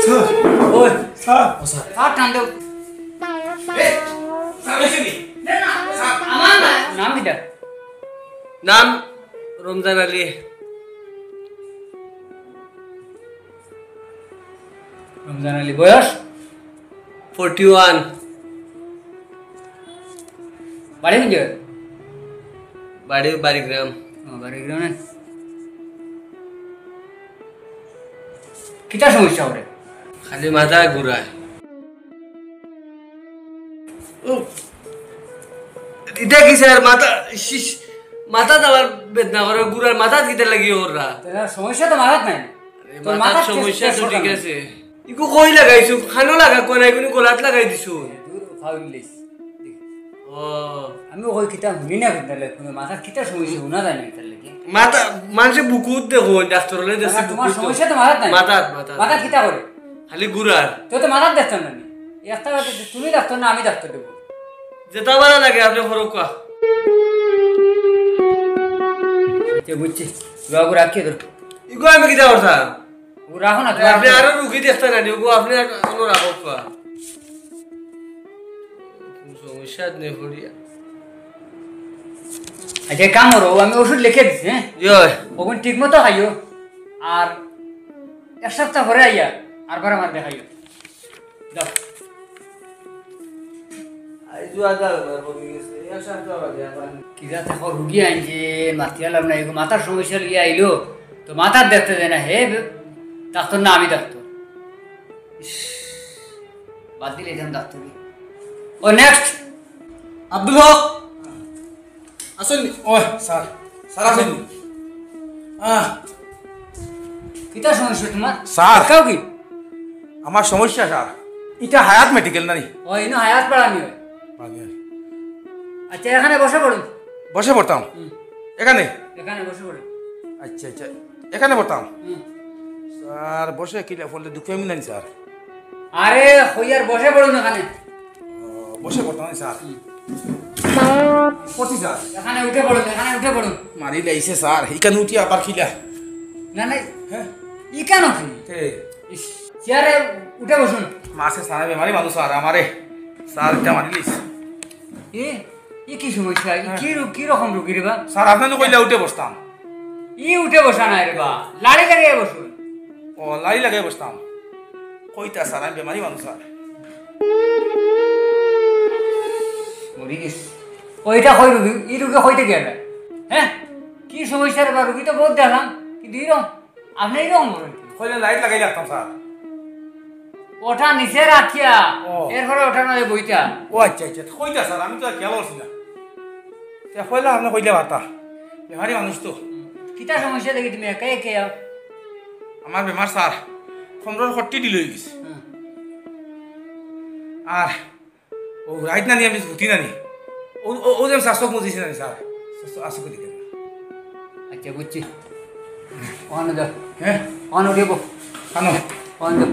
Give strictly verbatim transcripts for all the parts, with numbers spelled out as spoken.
স্যার, ওই, স্যার। ও sir. Sir, টান দেও। এ, স্যার, আইছে নি? না, না, স্যার। আমার না। নাম কিতা? নাম রমজান আলী। রমজান আলী, বয়স? Forty one. বাড়ি কোন জাগাত? বাড়ি বাড়িগ্রাম। ও, বাড়িগ্রাম না? কিতা সমস্যা করে? খালি মাথা ঘুরায়। উফ। ইটা কি স্যার, মাথা, শিশ, মাথাত আবার বেদনা করে, ঘুরার মাথাত কিতা লাগি ওররা? তে না, সমস্যা তো মাথাত নাই। আরে, তোর মাথার মাথাত সমস্যা তো ঠিক আছে। ইগু কই লাগাইছো? খানো লাগা কোন, ইগুনি গলাত লাগাই দিছো। দূর, ফাউল লিস। ও। আমি কই কিতা হুনি না কিতা লাগে, কোনো মাথার কিতা সমস্যা হুনা যায় না কিতা লাগে। মাথা, মানুষে বুকুত দেখো, ডাক্তার হলে দেখছে না, তোমার বুকুত তো। সমস্যা তো মাথাত নাই। মাথাত, মাথাত। মাথাত কিতা করে? খালি ঘুরার। তো তো মাথাত দেখতাম না নি। একটা কথা তো তুমি ডাক্তার না, আমি ডাক্তার দেবো। যেটা ভালা লাগে, আপনি করো কোয়া। আচ্ছা, বুঝছি। বাবু, রাখিয়ে ধর। ইগো আমি কিতা করতাম? ও রাখো না, আরে, আপনি আরো রুগী দেখতে না নি, ওগো আপনি আর কোনো রাখো কোয়া। কোন সমস্যা নেই পড়িয়া। আচ্ছা, এক কাম করো, আমি ওষুধ লিখে দিছি, হ্যাঁ? জি অয়। ওগুন ঠিক মতো খাইও, আর এক সপ্তাহ পরে আইয়া আরবার আমার দেখাইও। যাও। আইজও আধা বেমার কমি গেছে, এক সপ্তাহ বাদে আবার। কিতা দেখো, রুগী আনছে, মাতিয়া লাভ নাই, এগো মাথার সমস্যা লইয়া আইলো, তো মাথার দেখতে দেয় না, হে বে-, ডাক্তার না, আমি ডাক্তার। ইস, বাদ দিলে যেন ডাক্তারি। ও, next। আব্দুল হক। আছেন নি? ও, স্যার। স্যার আছেন নি? আহ। কিতা সমস্যা তোমার? স্যার। দেখাও কি? আমার সমস্যা, স্যার। ইটা হায়াত মেডিকেল না নি? ও, ইনো হায়াত পাড়া নি অয়। পাড়া নি অয়। আচ্ছা, এখানে বসে পড়ুন। বসে পড়তাম? হুম। এখানে? এখানে বসে পড়ুন। আচ্ছা, আচ্ছা। এখানে পড়তাম? হুম। স্যার, বসে কিলা পড়লে দুঃখ এমনি নানি, স্যার? আরে, কইয়ার বসে পড়ুন এখানে। ও, বসে পড়তাম নানি, স্যার? হুম। পড়ছি, স্যার। এখানে উঠে পড়ুন, এখানে উঠে পড়ুন। মারি লাইছে, স্যার। ইখান উঠি আবার কিলা? না, না। হ্যাঁ? ইখান উঠি। কে? ইস, চেয়ারে উঠে বসুন। মাসে স্যার, বেমারি মানুষ, স্যার, আমারে। স্যার, এটা মারি লাইছে। এ, ই কি সমস্যা? ই কি রোগ, কি রকম রোগী রে বা? স্যার, আপনি তো কইলা উঠে বসতাম। ই উঠে বসা নাই রে বা, লাড়ি লাগাই বসুন। ও, লাড়ি লাগাই বসতাম। কইতা স্যার, আমি বেমারি মানুষ স্যার। মরি গেছি। ও, এটা কই রুগী? ই রুগী কইতে গেলে? হ্যাঁ? কি সমস্যা রে বা? রুগী তো বহুত দেখলাম, কিন্তু এরকম আপনি এরকম করেন কি? কইলে লাইট লাগাই রাখতাম, স্যার। ওটা নিচে রাখিয়া, ও। এরপরে ওটার মাঝে বইতা। ও আচ্ছা, আচ্ছা, কইতা, স্যার, আমি তো আর খেয়াল করছি না। তে কইলা আপনি কইলে পারতা। বেমারি মানুষ তো। কিতা সমস্যা দেখি তুমি একা একে আও? আমার বেমার, স্যার, কোমরর কট্টি ঢিল হয়ে গেছে। হুম। আর ও রাইত নানি আমি হুতি নানি। ও, ও, ও যে আমি শাসক মজিছি নানি স্যার। শাসক আছে কই দেখেন। আচ্ছা, বুঝছি। ওখানে যাও। হ্যাঁ? ওখানে উঠে বো। কানো? ওখানে যাও।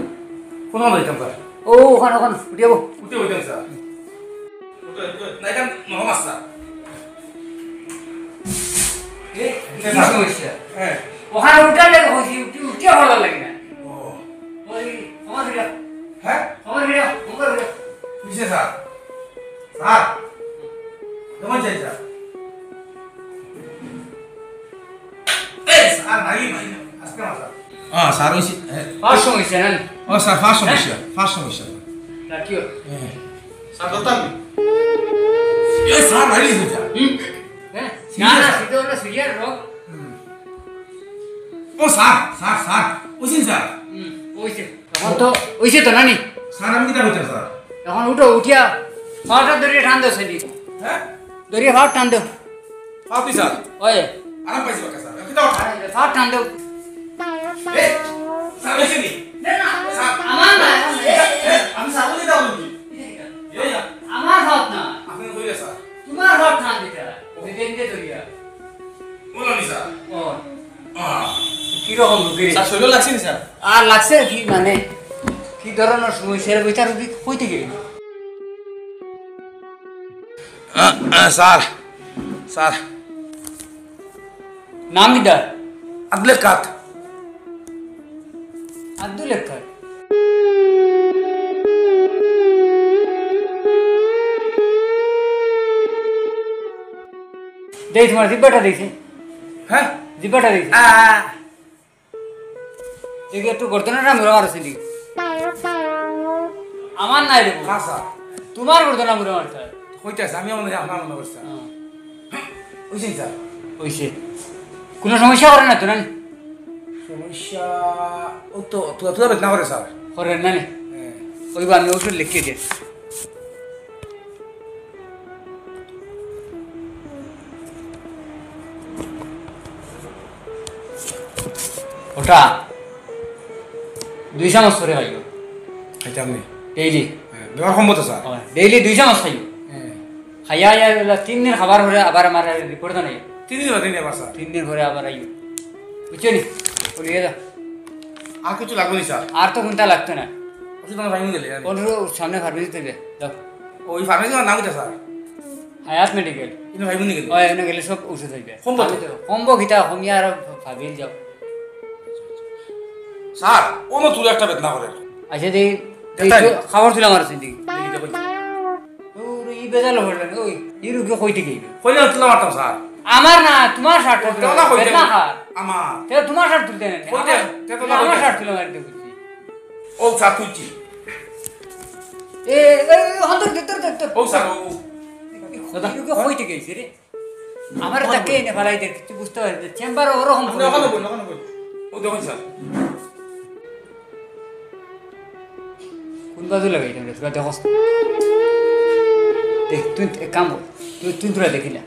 কোন ওখানে যাইতাম স্যার? ও, ওখানে, ওখানে উঠে বো। উঠে বইতাম স্যার। উঠে, উঠে। না, এটা নরম আছে স্যার। এ, কি স্যার। সমস্যা? হ্যাঁ। ওখানে উঠার লাগে কইছি, উঠি, উঠিয়া ভালো লাগে না। ও। ওই, আমার ফিরা। হ্যাঁ? আমার ফিরা, আমার ফিরা। বুঝছে স্যার? স্যার? কেমন চাই স্যার? এই স্যার, নাই, নাই, আজকে আমার স্যার। হ্যাঁ, স্যার, ওই সি-, এ, ফার্স্ট সমস্যা, না? ও স্যার, ফার্স্ট সমস্যা, ফার্স্ট সমস্যা। না, কি হলো? হ্যাঁ। স্যার, ধরতাম নি? এ, স্যার, নাই, স্যার। হুম? হ্যাঁ? সিরিয়াস, না, না, স্যার। সিধা হলো সিরিয়াস রোগ। হুম। ও স্যার, স্যার, স্যার, ওইসিন স্যার। হুম, ওইসে। এখন তো ওইসে তো নানি। স্যার, আমি কিতা কইতাম স্যার? এখন উঠো, উঠিয়া পাওটা ধরিয়া টান দেও সেটি। হ্যাঁ? ধরিয়া পাও টান দেও। পাও কি স্যার? ওই। আরাম পাইছি বাক্কা স্যার। কিতা কথা? আরে, পাও টান দেও। এ, স্যার, ওইসে নি? না, না, স্যার। আমার না, এখন এ, এ, আমি স্যার বলি দাও বলি। এ, এ, আমার হাত না। আপনি কইলে স্যার। তোমার হাত টান দিতে হয়। ওই বেঁধে ধরিয়া। বলো নি স্যার। ও। আহ। কিরকম রুগী রে? স্যার, শরীর লাগছে নি স্যার? আর লাগছে কি মানে? কি ধরনের সমস্যা রে বেটা, রুগী কই থাকি? আহ, আহ, স্যার, স্যার। নাম কিতা? আব্দুল কাত। আব্দুল কাত। দেই, তোমার জিব্বাটা দেখি। হ্যাঁ? জিব্বাটা দেখি। আ, আ। দেখি একটু গর্দনাটা মুড়া মারো, সিন্দি। আমার নাই রে। কার স্যার? তোমার গর্দনা মুড়া মারতে হয়। কইতে আছে, আমি মনে হয় আপনার মনে করছি। হ্যাঁ। ওই যে স্যার। ওই সে। কোনো সমস্যা করে না তো, না? সমস্যা, ও তো তুলা তুলা বেদনা করে, স্যার। করে না নি? হ্যাঁ। ওই বা আমি ওষুধ লিখে দিই। ওটা দুই চামচ করে খাইও। খাইতাম নি? ডেইলি। হ্যাঁ, বেমার কমবো তো, স্যার। ডেইলি দুই চামচ খাইও। হ্যাঁ। খাইয়া আইয়া তিন দিন খাবার পরে আবার আমার রিপোর্ট জানাইও। তিন দিন বাদে আবার, স্যার। তিন দিন পরে আবার আইও। বুঝছো নি? বলিয়ে দাও। আর কিছু লাগবে নি, স্যার? আর তো কোনটা লাগতো না। ওষুধ আমার ভাই গেলে, আমি ওর সামনে ফার্মেসি থেকে যাও। ওই ফার্মেসি আমার নাম কিতা, স্যার? হায়াত মেডিকেল। ইনো ভাই বোন গেলে? ওই, এনে গেলে সব ওষুধ হইবে। কমবো তো? কমবো কিতা, কমিয়া আর ভাবিল যাও। স্যার, ও না তুলে একটা বেদনা করে। আচ্ছা, দি, দেখতাই? খাবার তুলে আমার সিন্দি। দেখি তো কই। ওর ই বেজাল হল না, ওই, ই রুগী কই থাকি? কইলে তুলে মারতাম, স্যার। আমার না, তোমার শার্ট তুলে। না, কই বেদনা থাকি? কার? আমার। তে তোমার শার্ট তুলতে না। কইতে, আমার, তে তো না আমার কইতে। শার্ট তুলে মারতে বুঝছি। ও, স্যার, তুলছি। এ, এ, এ, হন ধর, ধর, ধর, ধর। ও, স্যার, ও। দাদা। এই রুগী কই থাকি আইছে রে? আমার দাদা। তাকে এনে ফালাই দে, কিছু বুঝতে পারে না। চেম্বার ওরকম আপনি ওখানে বলুন, ওখানে বলুন। ও, দেখুন, স্যার। কোন বাজু লাগাইতাম রে? তোরা দেখোস না? দেখ, তুই এক কাম কর। তুই, তুই তোরা দেখিলা।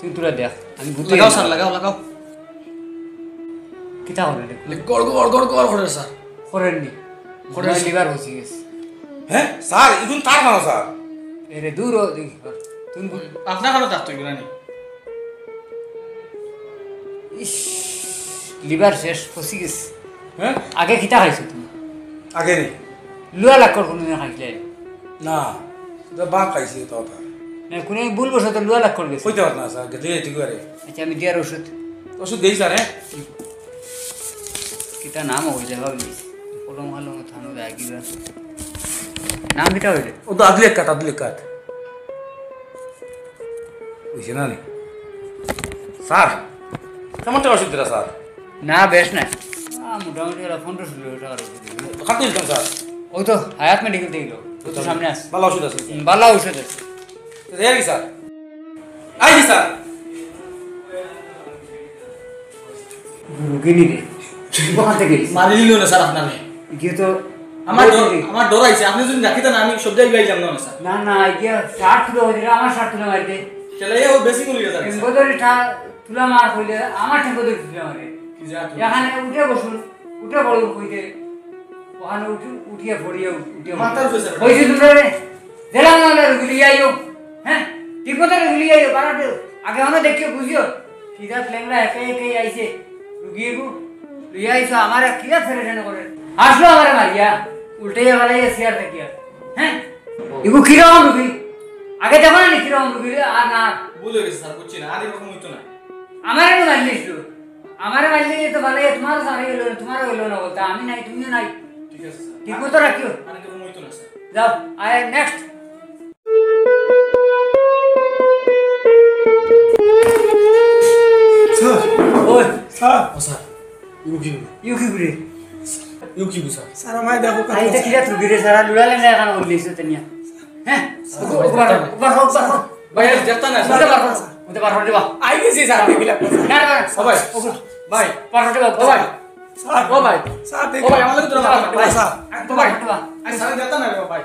তুই তোরা দেখ। আমি বুঝতে লাগাও, পারি না। স্যার, লাগাও, লাগাও। কিতা করে রে? গড়, গড়, গড়, গড় করে, স্যার। করেননি। করে, স্যার। লিভার বসে গেছে। হ্যাঁ? স্যার, এখন তার কেন, স্যার? এরে দূর ও, দেখি, তুমি বু- আপনার কেন থাকতো এগুলা নেই? ইস, লিভার শেষ, পচি গেছে। হ্যাঁ? আগে কিতা খাইছো তুমি? আগে নি? লুয়া লাক্কর কোনোদিন খাইছিলে? না, এটা বাপ খাইছে তো ওটা। না, কোনো ভুল বশত লুয়া লাক্কর গেছে। কইতে পারো না, স্যার, গেছে ঠিক করে। আচ্ছা, আমি দিয়ার ওষুধ। ওষুধ দেই, স্যার, হ্যাঁ? কিতা নাম হইছে, ভাবলি? কলম কলম থানো দেয় কি বা? নাম কিতা হইছে? ও তো আদুলের কাত, আদুলের কাত। বুঝছি না নি? স্যার, কেমন টাকা ওষুধ দিলা, স্যার? না, বেশ না। আ, মোটামুটি ওরা পনেরো ষোলো টাকার ওষুধ দিল। খাদ্য দিতাম, স্যার। ওই তো হায়াত মেডিকেল থেকে দিল। ওই তো সামনে আছে। ভালো ওষুধ আছে। হুম, ভালো ওষুধ আছে। তো এই আর কি, স্যার? আই কি, স্যার? রুগী নি রে। ওখান থেকে। মারি দিল না, স্যার, আপনারে। গিয়ে তো আমার ডর, আমার ডর আইছে। আপনি যদি রাখিতেন না, আমি সব জায়গায় যাইতাম না, স্যার। না, না, গিয়ে শার্ট তুলে হইলে আমার শার্ট তুলে মারি দে। চলে, ও বেশি গুলি গেছে, স্যার। এমন করে ঠা-, তুলা মার কইলে আমার ঠেঙ্গো ধরে তুলা মারে। কি যা তুই? এখানে উঠে বসুন, উঠে বড় কইতে। ওখানে উঠে, উঠিয়া পড়িয়া উঠিয়া মাথার উপরে স্যার। কইছি তোমরা রে, জেলা না হলে রুগী লইয়া আইও। হ্যাঁ? ঠিক মতো রুগী লইয়া আইও, বাড়া দেও। আগে ওখানে দেখিও, বুঝিও। সিধা লেংড়া একে একে আইছে। রুগী এগু লইয়া আইছো, আমার কিরা ফেরে ঠেনে করে। আসলো আমার মারিয়া, উল্টে ফালাইয়া চেয়ার থাকিয়া। হ্যাঁ? এগু কিরকম রুগী? আগে দেখো না নি কিরকম রুগী রে, আর না। ভুল হয়ে গেছে স্যার, বুঝছি না, আর এরকম হইতো না। আমারে না মারলিস তো। আমারে মারলে তো ভালো, তোমারও সারা গেল, তোমারও গেল না বলতে, আমি নাই, তুমিও নাই। ঠিক আছে স্যার। ঠিক মতো রাখিও। আর এরকম হইতো না স্যার। যাও, আয় নেক্সট। স্যার। ওই। স্যার। ও স্যার, ইউ কি? ইউ কি করে? ইউ কি স্যার? স্যার, আমায় দেখো, আই, এটা কিরা তুই গিরে সারা লুড়ালে না এখন বললি সে তেনিয়া। হ্যাঁ? স্যার, ওগো, ওগো, ওগো, ওগো। ভাই, আর যেতা না, উঠে স্যার। পারবো না, উঠে পারবো না, বাবা। আই গেছি স্যার, দেখি লাগবে। না, না, না। ও ভাই। ওগো। ভাই। পারবো না, বাবা। ও ভাই। স্যার। ও ভাই। স্যার, দেখি। ও ভাই, আমাকে তো ভাই, স্যার। ও ভাই। আই স্যার, যেতা না রে ভাই।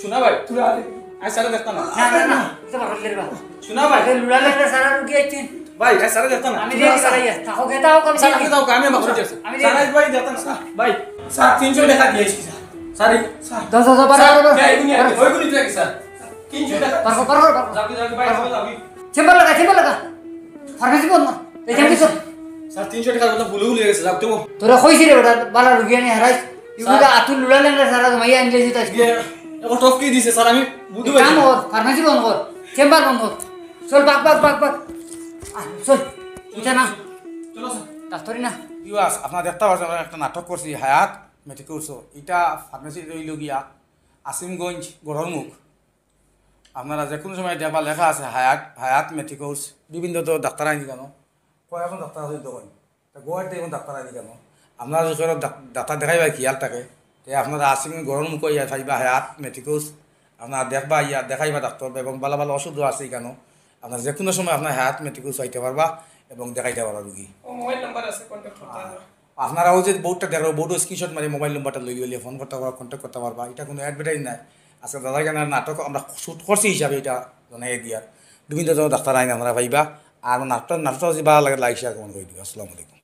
শোনা ভাই। তুই আরে। আই স্যার, যেতা না। না, না, না। উঠে পারবো না, বাবা। শোনা ভাই। আরে লুড়ালে একটা সারা রুগী আইছে। ভাই, আই স্যার, যেতা না। আমি দেখি স্যার। থাকো, গেতা হোক, আমি স্যার, দেখি। আমি যাও, আমি বাবা যাচ্ছি। আমি স্যার, দেখি। ভাই, যেতা না। ভাই। স্যার, তিনশো টাকা দিয়েছি স্যার। Sir, sir. দাও, দাও, দাও, পারো, স্যার, পারো, পারো। এই গুনি, ওই গুনি দিয়ে কি স্যার? তিনশো টাকা। পারো, পারো, পারো। যাবি, যাবি, ভাই, যাবি, যাবি। চেম্বার লাগা, চেম্বার লাগা। ফার্মেসি বন্ধ। এই চেম্বার তো। স্যার, তিনশো টাকার কথা ভুলে ভুলে গেছে, যাও তো। তোরা কইছি রে বেটা, বালা রুগী আনি হারাইস। ইগুলা আতুর লুলা লেংড়া সারা জমাইয়া আনলে যেটা। ইয়ে, ও টপকি দিছে স্যার, আমি বুঝতে পারছি কাম না। কর, ফার্মেসি বন্ধ কর, চেম্বার বন্ধ কর। চল, বাক, বাক, বাক, বাক। আহ, চল, ইটা না, চলো স্যার। ডাক্তারি না। ভিউয়ার্স, আপনারা দেখতা পারছইন, আমরা একটা নাটক করছি হায়াত মেটিকোর্স। ইটা ফার্মেসি রইল গিয়া আসিমগঞ্জ গড়র মুখ। আপনারা যে কোনো সময় দেখবা লেখা আছে হায়াত, হায়াত মেটিকোর্স। বিভিন্ন তো ডাক্তার আইন কেন, কয়েকজন ডাক্তার আছে দোকান, তা গোয়ার দেখুন ডাক্তার আইন কেন। আপনারা যদি কোনো ডাক- ডাক্তার দেখাইবা খেয়াল থাকে, তে আপনারা আসিমগঞ্জ গড়র মুখ ইয়া পাইবা হায়াত মেটিকোর্স। আপনারা দেখবা ইয়া দেখাইবা ডাক্তার এবং ভালো ভালো ওষুধও আছে কেন। আপনারা যে কোনো সময় আপনার হায়াত মেটিকোর্স আইতে পারবা এবং দেখাইতে পারবা রুগী। ও মোবাইল নাম্বার আছে, কন্ট্যাক্ট করতে পারবা। আপনারা ওই যে বোর্ডটা দেখো, বোর্ডও স্ক্রিনশট মারি মোবাইল নাম্বারটা লই গেলে ফোন করতে পারবা, কন্ট্যাক্ট করতে পারবা। এটা কোনো অ্যাডভার্টাইজ নাই। আজকে দাদার গানের নাটক আমরা শুট করছি হিসাবে এটা জানাই দিয়ার। বিভিন্ন ধরনের ডাক্তার আইন আপনারা পাইবা। আর নাটকটা নাটকটা যদি ভালো লাগে, লাইক শেয়ার কমেন্ট করে দিবা। আসসালামু আলাইকুম।